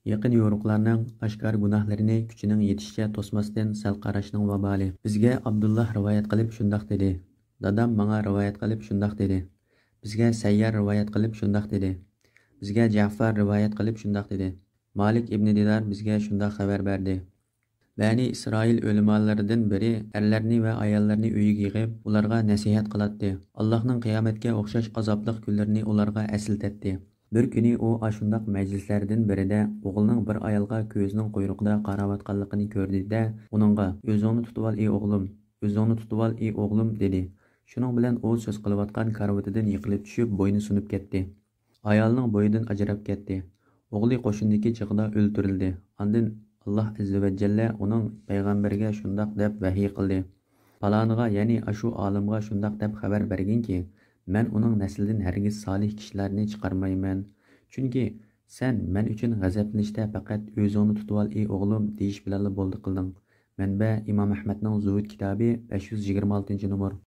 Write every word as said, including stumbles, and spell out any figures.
يېقىن يورۇقلارنىڭ ئاشكارا گۇناھلىرىنى كۈچىنىڭ يېتىشىچە توسماستىن سەل قاراشنىڭ ۋابالى. بىزگە ئابدۇللاھ رىۋايەت قىلىپ شۇنداق دېدى. دادام ماڭا رىۋايەت قىلىپ شۇنداق دېدى. بىزگە سەييار رىۋايەت قىلىپ شۇنداق دېدى. بىزگە جەفەر رىۋايەت قىلىپ شۇنداق دېدى. مالىك ئىبنى دىنار بىزگە شۇنداق خەۋەر بەردى. بەنى ئىسرائىل ئۆلىمالىرىدىن بىرى ئەرلەرنى ۋە ئاياللارنى ئۆيىگە يىغىپ، ئۇلارغا نەسىھەت قىلاتتى. ئاللاھنىڭ قىيامەتكە ئوخشاش ئازابلىق كۈنلىرىنى ئۇلارغا ئەسلىتەتتى. بىر كۈنى ئۇ ئاشۇنداق مەجلىسلەردىن بىرىدە ئوغلىنىڭ بىر ئايالغا كۆزىنىڭ قۇيرۇقىدا قاراۋاتقانلىقىنى كۆردى-دە، ئۇنىڭغا، «ئۆزۈڭنى تۇتۇۋال، ئى ئوغلۇم، ئۆزۈڭنى تۇتۇۋال، ئى ئوغلۇم» دېدى. شۇنىڭ بىلەن ئۇ سۆز قىلىۋاتقان كارىۋىتىدىن يىقىلىپ چۈشۈپ، بوينى سۇنۇپ كەتتى. ئايالىنىڭ بويىدىن ئاجراپ كەتتى. ئوغلى قوشۇندىكى چېغىدا ئۆلتۈرۈلدى. ئاندىن ئاللاھ ئەززە ۋە جەللە ئۇنىڭ پەيغەمبەرگە شۇنداق دەپ ۋەھىي قىلدى: «پالانىغا، يەنى ئاشۇ ئالىمغا شۇنداق دەپ خەۋەر بەرگىنكى، مەن ئۇنىڭ نەسلىدىن ھەرگىز سالىھ كىشىلەرنى چىقارمايمەن. چۈنكى سەن مەن ئۈچۈن غەزەپلىنىشتە پەقەت ئۆزۈڭنى تۇتۇۋال، ئى ئوغلۇم، دېيىش بىلەنلا بولدى قىلدىڭ.» مەنبە: ئىمام ئەھمەدنىڭ زۇھد كىتابى، بەش يۈز يىگىرمە ئالتىنچى نومۇر.